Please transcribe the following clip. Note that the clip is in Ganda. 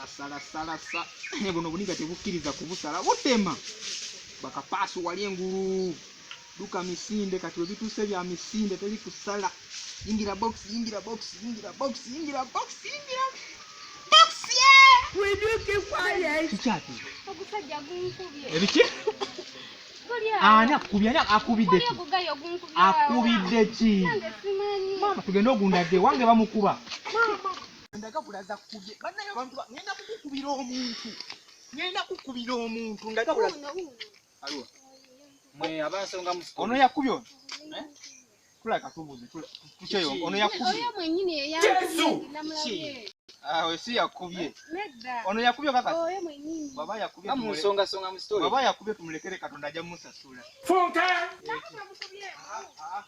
Sala sala sala sa. Buno buniga tebukkiriza kubusala butema. Bakapaaso wali engulu. Duka misinde kati webituuse bya misinde teri kusala. Yingira box, yingira box, yingira box, yingira box, yingira box. Yeah! Will you keep quiet? Kikyati. Ogusajja gunkubye. Ebiki? Guli awo. Ani akubye? Ani akubidde Guli ki? ogugayo gunkubye awo. Akubidde ki? Nange simanyi. Maama tugende ogundagge wange bamukuba. Maama ndaga bulaza kubye. Bannaye abantu ngenda kukukubira omuntu. Ngenda kukubira omuntu ndaga bulaza. Wuuno, wuuno. Aliwa. Mwe abansonga mu Ono yakubye ono. Tula katubuze tukyeyo ono yakubye. Oyo mwennyini eyankubye namulabye. Ah, we si yakubye. Nedda. Ono yakubye kakasi. Oyo mwennyini. Baba yakubye. Nga mu nsonga songa mu story. Baba yakubye tumulekere Katonda ajja musasula. Funke! Namukubye. Ah, ah.